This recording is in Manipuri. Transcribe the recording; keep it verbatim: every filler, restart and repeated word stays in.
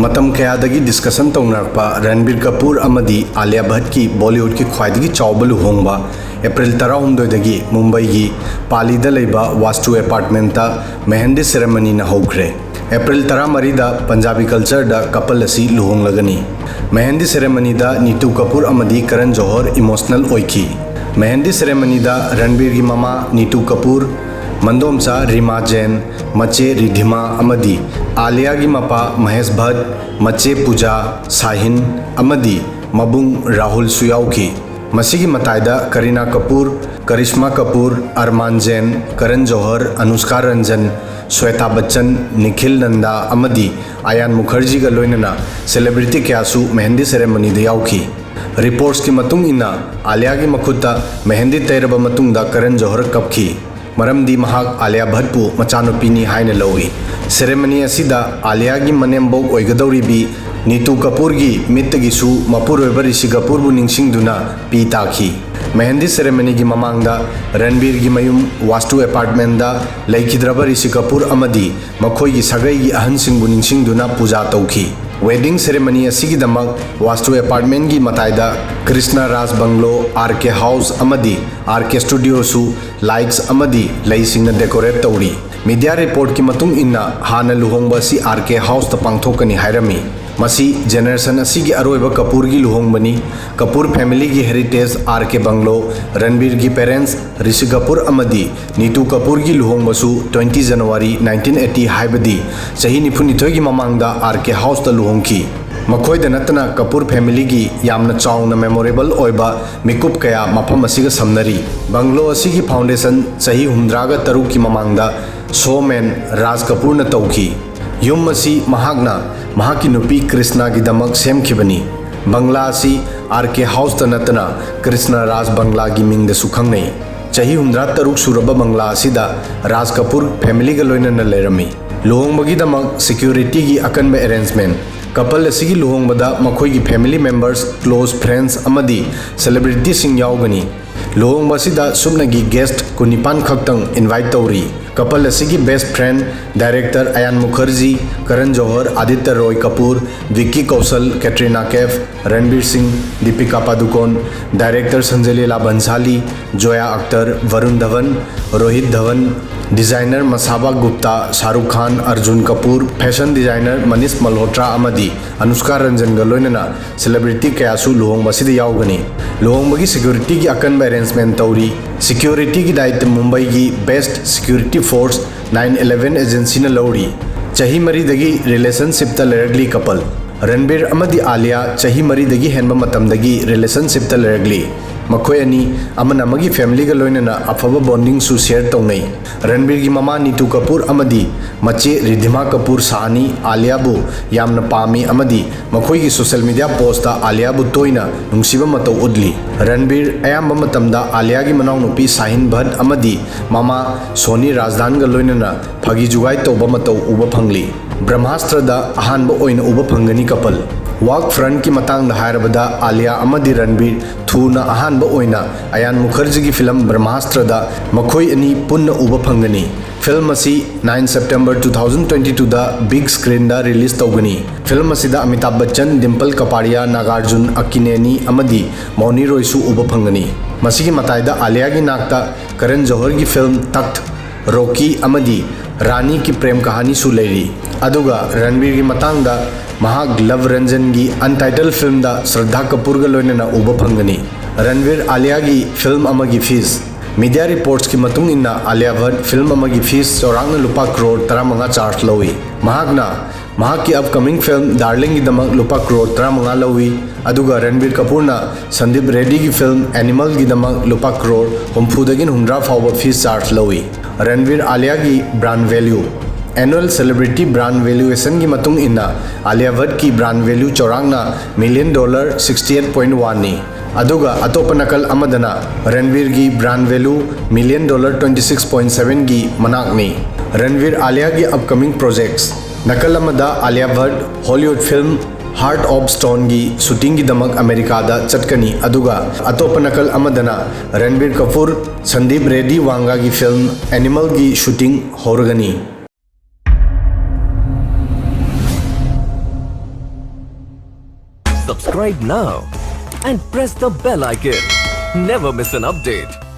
ꯃꯇꯝ ꯀꯌꯥꯗꯒꯤ ꯗꯤꯁꯀꯁꯟ ꯇꯧꯅꯔꯛꯄ ꯔꯟꯕꯤꯔ ꯀꯄꯨꯔ ꯑꯃꯗꯤ ꯑꯥꯂꯤꯌꯥ ꯚꯠꯀꯤ ꯕꯣꯂꯤꯋꯨꯗꯀꯤ ꯈ꯭ꯋꯥꯏꯗꯒꯤ ꯆꯥꯎꯕ ꯂꯨꯍꯣꯡꯕ ꯑꯦꯄ꯭ꯔꯤꯜ ꯇꯔꯥꯍꯨꯝꯗꯣꯏꯗꯒꯤ ꯃꯨꯝꯕꯩꯒꯤ ꯄꯥꯂꯤꯗ ꯂꯩꯕ ꯋꯥꯁꯇꯨ ꯑꯦꯄꯥꯔꯠꯃꯦꯟꯇ ꯃꯦꯍꯦꯟꯗꯤ ꯁꯦꯔꯦꯃꯅꯤꯅ ꯍꯧꯈ꯭ꯔꯦ꯫ ꯑꯦꯄ꯭ꯔꯤꯜ ꯇꯔꯥꯃꯔꯤꯗ ꯄꯟꯖꯥꯕꯤ ꯀꯜꯆꯔꯗ ꯀꯄꯜ ꯑꯁꯤ ꯂꯨꯍꯣꯡꯂꯒꯅꯤ꯫ ꯃꯦꯍꯦꯟꯗꯤ ꯁꯦꯔꯦꯃꯅꯤꯗ ꯅꯤꯇꯨ ꯀꯄꯨꯔ ꯑꯃꯗꯤ ꯀꯔꯟ ꯖꯣꯍꯔ ꯏꯃꯣꯁꯅꯦꯜ ꯑꯣꯏꯈꯤ꯫ ꯃꯦꯍꯦꯟꯗꯤ ꯁꯦꯔꯦꯃꯅꯤꯗ ꯔꯟꯕꯤꯔꯒꯤ ꯃꯃꯥ ꯅꯤꯇꯨ ꯀꯄꯨꯔ, ꯃꯟꯗꯣꯝꯆꯥ ꯔꯤꯃꯥ ꯖꯦꯟ, ꯃꯆꯦ ꯔꯤꯙꯤꯃꯥ ꯑꯃꯗꯤ ꯑꯥꯂꯤꯌꯥꯒꯤ ꯃꯄꯥ ꯃꯍꯦꯁ ꯚꯠ, ꯃꯆꯦ ꯄꯨꯖꯥ, ꯁꯥꯍꯤꯟ ꯑꯃꯗꯤ ꯃꯕꯨꯡ ꯔꯥꯍꯨꯜꯁꯨ ꯌꯥꯎꯈꯤ꯫ ꯃꯁꯤꯒꯤ ꯃꯇꯥꯏꯗ ꯀꯔꯤꯅꯥ ꯀꯄꯨꯔ, ꯀꯔꯤꯁꯃꯥ ꯀꯄꯨꯔ, ꯑꯔꯃꯥꯟ ꯖꯦꯟ, ꯀꯔꯟ ꯖꯣꯍꯔ, ꯑꯅꯨꯁꯀꯥ ꯔꯟꯖꯟ, ꯁ꯭ꯋꯦꯇꯥ ꯕꯆꯟ, ꯅꯤꯈꯤꯜ ꯅꯟꯗꯥ ꯑꯃꯗꯤ ꯑꯌꯥꯟ ꯃꯨꯈꯔꯖꯤꯒ ꯂꯣꯏꯅꯅ ꯁꯦꯂꯦꯕ꯭ꯔꯤꯇꯤ ꯀꯌꯥꯁꯨ ꯃꯦꯍꯦꯟꯗꯤ ꯁꯦꯔꯦꯃꯅꯤꯗ ꯌꯥꯎꯈꯤ꯫ ꯔꯤꯄꯣꯔꯠꯁꯀꯤ ꯃꯇꯨꯡ ꯏꯟꯅ, ꯑꯥꯂꯤꯌꯥꯒꯤ ꯃꯈꯨꯠꯇ ꯃꯦꯍꯦꯟꯗꯤ ꯇꯩꯔꯕ ꯃꯇꯨꯡꯗ ꯀꯔꯟ ꯖꯣꯍꯔ ꯀꯞꯈꯤ, ꯃꯔꯝꯗꯤ ꯃꯍꯥꯛ ꯑꯥꯂꯤꯌꯥ ꯚꯠꯄꯨ ꯃꯆꯥꯅꯨꯄꯤꯅꯤ ꯍꯥꯏꯅ ꯂꯧꯏ꯫ ꯁꯦꯔꯦꯃꯅꯤ ꯑꯁꯤꯗ ꯑꯥꯂꯤꯌꯥꯒꯤ ꯃꯅꯦꯝꯕꯣꯛ ꯑꯣꯏꯒꯗꯧꯔꯤꯕꯤ ꯅꯤꯇꯨ ꯀꯄꯨꯔꯒꯤ ꯃꯤꯠꯇꯒꯤꯁꯨ ꯃꯄꯨꯔꯣꯏꯕ ꯔꯤꯁꯤ ꯀꯄꯨꯔꯕꯨ ꯅꯤꯡꯁꯤꯡꯗꯨꯅ ꯄꯤ ꯇꯥꯈꯤ꯫ ꯃꯦꯍꯦꯟꯗꯤ ꯁꯦꯔꯦꯃꯅꯤꯒꯤ ꯃꯃꯥꯡꯗ ꯔꯟꯕꯤꯔꯒꯤ ꯃꯌꯨꯝ ꯋꯥꯁꯇꯨ ꯑꯦꯄꯥꯔꯠꯃꯦꯟꯗ ꯂꯩꯈꯤꯗ꯭ꯔꯕ ꯔꯤꯁꯤ ꯀꯄꯨꯔ ꯑꯃꯗꯤ ꯃꯈꯣꯏꯒꯤ ꯁꯥꯒꯩꯒꯤ ꯑꯍꯟꯁꯤꯡꯕꯨ ꯅꯤꯡꯁꯤꯡꯗꯨꯅ ꯄꯨꯖꯥ ꯇꯧꯈꯤ꯫ ꯋꯦꯗꯤꯡ ꯁꯦꯔꯦꯃꯅꯤ ꯑꯁꯤꯒꯤꯗꯃꯛ ꯋꯥꯁꯇꯨ ꯑꯦꯄꯥꯔꯠꯃꯦꯟꯒꯤ ꯃꯇꯥꯏꯗ ꯀ꯭ꯔꯤꯁꯅ ꯔꯥꯖ ꯕꯪꯒ꯭ꯂꯣ, ꯑꯥꯔ ꯀꯦ ꯍꯥꯎꯁ ꯑꯃꯗꯤ ꯑꯥꯔ ꯀꯦ ꯁ꯭ꯇꯨꯗꯤꯑꯣꯁꯨ ꯂꯥꯏꯠꯁ ꯑꯃꯗꯤ ꯂꯩꯁꯤꯡꯅ ꯗꯦꯀꯣꯔꯦꯠ ꯇꯧꯔꯤ꯫ ꯃꯤꯗꯤꯌꯥ ꯔꯤꯄꯣꯔꯠꯀꯤ ꯃꯇꯨꯡ ꯏꯟꯅ, ꯍꯥꯟꯅ ꯂꯨꯍꯣꯡꯕ ꯑꯁꯤ ꯑꯥꯔ ꯀꯦ ꯍꯥꯎꯁꯇ ꯄꯥꯡꯊꯣꯛꯀꯅꯤ ꯍꯥꯏꯔꯝꯃꯤ꯫ ꯃꯁꯤ ꯖꯦꯅꯦꯔꯦꯁꯟ ꯑꯁꯤꯒꯤ ꯑꯔꯣꯏꯕ ꯀꯄꯨꯔꯒꯤ ꯂꯨꯍꯣꯡꯕꯅꯤ꯫ ꯀꯄꯨꯔ ꯐꯦꯃꯤꯂꯤꯒꯤ ꯍꯦꯔꯤꯇꯦꯖ, ꯑꯥꯔ ꯀꯦ ꯕꯪꯒ꯭ꯂꯣ, ꯔꯟꯕꯤꯔꯒꯤ ꯄꯦꯔꯦꯟꯠꯁ ꯔꯤꯁꯤ ꯀꯄꯨꯔ ꯑꯃꯗꯤ ꯅꯤꯇꯨ ꯀꯄꯨꯔꯒꯤ ꯂꯨꯍꯣꯡꯕꯁꯨ twenty January nineteen eighty, ꯍꯥꯏꯕꯗꯤ ꯆꯍꯤ ꯅꯤꯐꯨꯅꯤꯊꯣꯏꯒꯤ ꯃꯃꯥꯡꯗ ꯑꯥꯔ ꯀꯦ ꯍꯥꯎꯁꯇ ꯂꯨꯍꯣꯡꯈꯤ꯫ ꯃꯈꯣꯏꯗ ꯅꯠꯇꯅ ꯀꯄꯨꯔ ꯐꯦꯃꯤꯂꯤꯒꯤ ꯌꯥꯝꯅ ꯆꯥꯎꯅ ꯃꯦꯃꯣꯔꯦꯕꯜ ꯑꯣꯏꯕ ꯃꯤꯀꯨꯞ ꯀꯌꯥ ꯃꯐꯝ ꯑꯁꯤꯒ ꯁꯝꯅꯔꯤ꯫ ꯕꯪꯒ꯭ꯂꯣ ꯑꯁꯤꯒꯤ ꯐꯥꯎꯟꯗꯦꯁꯟ ꯆꯍꯤ ꯍꯨꯝꯗ꯭ꯔꯥꯒ ꯇꯔꯨꯛꯀꯤ ꯃꯃꯥꯡꯗ ꯁꯣꯃꯦꯟ ꯔꯥꯖ ꯀꯄꯨꯔꯅ ꯇꯧꯈꯤ꯫ ꯌꯨꯝ ꯑꯁꯤ ꯃꯍꯥꯛꯅ ꯃꯍꯥꯛꯀꯤ ꯅꯨꯄꯤ ꯀ꯭ꯔꯤꯁꯅꯥꯒꯤꯗꯃꯛ ꯁꯦꯝꯈꯤꯕꯅꯤ꯫ ꯕꯪꯒ꯭ꯂꯥ ꯑꯁꯤ ꯑꯥꯔ ꯀꯦ ꯍꯥꯎꯁꯇ ꯅꯠꯇꯅ ꯀ꯭ꯔꯤꯁꯅ ꯔꯥꯖ ꯕꯪꯒ꯭ꯂꯥꯒꯤ ꯃꯤꯡꯗꯁꯨ ꯈꯪꯅꯩ꯫ ꯆꯍꯤ ꯍꯨꯝꯗ꯭ꯔꯥ ꯇꯔꯨꯛ ꯁꯨꯔꯕ ꯕꯪꯒ꯭ꯂꯥ ꯑꯁꯤꯗ ꯔꯥꯖ ꯀꯄꯨꯔ ꯐꯦꯃꯤꯂꯤꯒ ꯂꯣꯏꯅꯅ ꯂꯩꯔꯝꯃꯤ꯫ ꯂꯨꯍꯣꯡꯕꯒꯤꯗꯃꯛ ꯁꯦꯀ꯭ꯌꯨꯔꯤꯇꯤꯒꯤ ꯑꯀꯟꯕ ꯑꯦꯔꯦꯟꯖꯃꯦꯟ꯫ ꯀꯄꯜ ꯑꯁꯤꯒꯤ ꯂꯨꯍꯣꯡꯕꯗ ꯃꯈꯣꯏꯒꯤ ꯐꯦꯃꯤꯂꯤ ꯃꯦꯝꯕꯔꯁ, ꯀ꯭ꯂꯣꯖ ꯐ꯭ꯔꯦꯟꯁ ꯑꯃꯗꯤ ꯁꯦꯂꯦꯕ꯭ꯔꯤꯇꯤꯁꯤꯡ ꯌꯥꯎꯒꯅꯤ꯫ ꯂꯨꯍꯣꯡꯕ ꯑꯁꯤꯗ ꯁꯨꯞꯅꯒꯤ ꯒꯦꯁ꯭ꯠ ꯀꯨꯟꯅꯤꯄꯥꯟ ꯈꯛꯇꯪ ꯏꯟꯚꯥꯏꯠ ꯇꯧꯔꯤ꯫ Couple ꯑꯁꯤꯒꯤ best friend director Ayan Mukherjee, Karan Johar, Aditya Roy Kapoor, Vicky Kaushal, Katrina Kaif, Ranveer Singh, Deepika Padukone, director Sanjay Leela Bhansali, Zoya Akhtar, Varun Dhawan, Rohit Dhawan, designer Masaba Gupta, Shah Rukh Khan, Arjun Kapoor, fashion designer Manish Malhotra ꯑꯃꯗꯤ ꯑꯅꯨꯁꯀꯥ ꯔꯟꯖꯟꯒ ꯂꯣꯏꯅꯅ celebrity ꯀꯌꯥꯁꯨ ꯂꯨꯍꯣꯡꯕ ꯑꯁꯤꯗ ꯌꯥꯎꯒꯅꯤ꯫ ꯂꯨꯍꯣꯡꯕꯒꯤ securityꯒꯤ ꯑꯀꯟꯕ arrangement ꯇꯧꯔꯤ꯫ Securityꯒꯤ ꯗꯥꯏꯇ ꯃꯨꯝꯕꯥꯏꯒꯤ best security force nine eleven agencyꯅ ꯂꯧꯔꯤ꯫ ꯆꯍꯤ ꯃꯔꯤꯗꯒꯤ relationshipꯇ ꯂꯩꯔꯛꯂꯤ couple꯫ ꯔꯟꯕꯤꯔ ꯑꯃꯗꯤ ꯑꯥꯂꯤꯌꯥ ꯆꯍꯤ ꯃꯔꯤꯗꯒꯤ ꯍꯦꯟꯕ ꯃꯇꯝꯗꯒꯤ relationshipꯇ ꯂꯩꯔꯛꯂꯤ꯫ ꯃꯈꯣꯏ ꯑꯅꯤ ꯑꯃꯅ ꯑꯃꯒꯤ familyꯒ ꯂꯣꯏꯅꯅ ꯑꯐꯕ bondingꯁꯨ share ꯇꯧꯅꯩ꯫ ꯔꯟꯕꯤꯔꯒꯤ ꯃꯃꯥ ꯅꯤꯇꯨ ꯀꯄꯨꯔ ꯑꯃꯗꯤ ꯃꯆꯦ ꯔꯤꯙꯤꯃꯥ ꯀꯄꯨꯔ ꯁꯥꯍꯅꯤ ꯑꯥꯂꯤꯌꯥꯕꯨ ꯌꯥꯝꯅ ꯄꯥꯝꯃꯤ ꯑꯃꯗꯤ ꯃꯈꯣꯏꯒꯤ social media postꯇ ꯑꯥꯂꯤꯌꯥꯕꯨ ꯇꯣꯏꯅ ꯅꯨꯡꯁꯤꯕ ꯃꯇꯧ ꯎꯠꯂꯤ꯫ ꯔꯟꯕꯤꯔ ꯑꯌꯥꯝꯕ ꯃꯇꯝꯗ ꯑꯥꯂꯤꯌꯥꯒꯤ ꯃꯅꯥꯎꯅꯨꯄꯤ ꯁꯥꯍꯤꯟ ꯚꯠ ꯑꯃꯗꯤ ꯃꯃꯥ ꯁꯣꯅꯤ ꯔꯥꯖꯗꯥꯟꯒ ꯂꯣꯏꯅꯅ ꯐꯥꯒꯤ ꯖꯨꯒꯥꯏ ꯇꯧꯕ ꯃꯇꯧ ꯎꯕ ꯐꯪꯂꯤ꯫ ꯕ꯭ꯔꯍꯃꯥꯁꯇ꯭ꯔꯗ ꯑꯍꯥꯟꯕ ꯑꯣꯏꯅ ꯎꯕ ꯐꯪꯒꯅꯤ couple꯫ Work frontꯀꯤ ꯃꯇꯥꯡꯗ ꯍꯥꯏꯔꯕꯗ ꯑꯥꯂꯤꯌꯥ ꯑꯃꯗꯤ ꯔꯟꯕꯤꯔ ꯊꯨꯅ ꯑꯍꯥꯟꯕ ꯑꯣꯏꯅ ꯑꯌꯥꯟ ꯃꯨꯈꯔꯖꯤꯒꯤ film ꯕ꯭ꯔꯍꯃꯥꯁꯇ꯭ꯔꯗ ꯃꯈꯣꯏ ꯑꯅꯤ ꯄꯨꯟꯅ ꯎꯕ ꯐꯪꯒꯅꯤ꯫ Film ꯑꯁꯤ nine September two thousand twenty twoꯗ big screenꯗ release ꯇꯧꯒꯅꯤ꯫ Film ꯑꯁꯤꯗ ꯑꯃꯤꯇꯥꯕ ꯕꯆꯟ, ꯗꯤꯝꯄꯜ ꯀꯄꯥꯔꯤꯌꯥ, ꯅꯥꯒꯥꯔꯖꯨꯟ, ꯑꯀꯤꯅꯦꯅꯤ ꯑꯃꯗꯤ ꯃꯧꯅꯤ ꯔꯣꯏꯁꯨ ꯎꯕ ꯐꯪꯒꯅꯤ꯫ ꯃꯁꯤꯒꯤ ꯃꯇꯥꯏꯗ ꯑꯥꯂꯤꯌꯥꯒꯤ ꯅꯥꯛꯇ ꯀꯔꯟ ꯖꯣꯍꯔꯒꯤ film ꯇꯈꯠ, ꯔꯣꯀꯤ ꯑꯃꯗꯤ ꯔꯥꯅꯤ ꯀꯤ ꯄ꯭ꯔꯦꯝ ꯀꯍꯥꯅꯤꯁꯨ ꯂꯩꯔꯤ꯫ ꯑꯗꯨꯒ ꯔꯟꯕꯤꯔꯒꯤ ꯃꯇꯥꯡꯗ ꯃꯍꯥꯛ ꯂꯚ ꯔꯟꯖꯟꯒꯤ untitled filmꯗ ꯁ꯭ꯔꯗꯥ ꯀꯄꯨꯔꯒ ꯂꯣꯏꯅꯅ ꯎꯕ ꯐꯪꯒꯅꯤ꯫ ꯔꯟꯕꯤꯔ ꯑꯥꯂꯤꯌꯥꯒꯤ film ꯑꯃꯒꯤ fees꯫ Media reportsꯀꯤ ꯃꯇꯨꯡ ꯏꯟꯅ ꯑꯥꯂꯤꯌꯥ ꯚꯠ film ꯑꯃꯒꯤ fees ꯆꯥꯎꯔꯥꯛꯅ ꯂꯨꯄꯥ ꯀ꯭ꯔꯣꯔ ꯇꯔꯥꯃꯉꯥ charge ꯂꯧꯏ꯫ ꯃꯍꯥꯛꯅ ꯃꯍꯥꯛꯀꯤ upcoming film ꯗꯥꯔꯂꯤꯡꯒꯤꯗꯃꯛ ꯂꯨꯄꯥ ꯀ꯭ꯔꯣꯔ ꯇꯔꯥꯃꯉꯥ ꯂꯧꯏ, ꯑꯗꯨꯒ ꯔꯟꯕꯤꯔ ꯀꯄꯨꯔꯅ ꯁꯟꯗꯤꯞ ꯔꯦꯗꯤꯒꯤ film ꯑꯦꯅꯤꯃꯜꯒꯤꯗꯃꯛ ꯂꯨꯄꯥ ꯀ꯭ꯔꯣꯔ ꯍꯨꯝꯐꯨꯗꯒꯤ ꯍꯨꯝꯗ꯭ꯔꯥ ꯐꯥꯎꯕ fees charge ꯂꯧꯏ꯫ ꯔꯟꯕꯤꯔ ꯑꯥꯂꯤꯌꯥꯒꯤ brand value꯫ Annual celebrity brand valuationꯒꯤ ꯃꯇꯨꯡ ꯏꯟꯅ ꯑꯥꯂꯤꯌꯥ ꯚꯠꯀꯤ brand value ꯆꯥꯎꯔꯥꯛꯅ million dollar sixty eight point oneꯅꯤ꯫ ꯑꯗꯨꯒ ꯑꯇꯣꯞꯄ ꯅꯥꯀꯜ ꯑꯃꯗꯅ ꯔꯟꯕꯤꯔꯒꯤ brand value million dollar twenty six point sevenꯒꯤ ꯃꯅꯥꯛꯅꯤ꯫ ꯔꯟꯕꯤꯔ ꯑꯥꯂꯤꯌꯥꯒꯤ upcoming projects꯫ ꯅꯥꯀꯜ ꯑꯃꯗ Alia Bhatt Hollywood film Heart of Stoneꯒꯤ shootingꯒꯤꯗꯃꯛ ꯑꯃꯦꯔꯤꯀꯥꯗ ꯆꯠꯀꯅꯤ, ꯑꯗꯨꯒ ꯑꯇꯣꯞꯄ ꯅꯥꯀꯜ ꯑꯃꯗꯅ ꯔꯟꯕꯤꯔ ꯀꯄꯨꯔ, ꯁꯟꯗꯤꯞ ꯔꯦꯗꯤ ꯋꯥꯡꯒꯥꯒꯤ film Animalꯒꯤ shooting ꯍꯧꯔꯒꯅꯤ꯫ Subscribe now and press the bell icon. Never miss an update.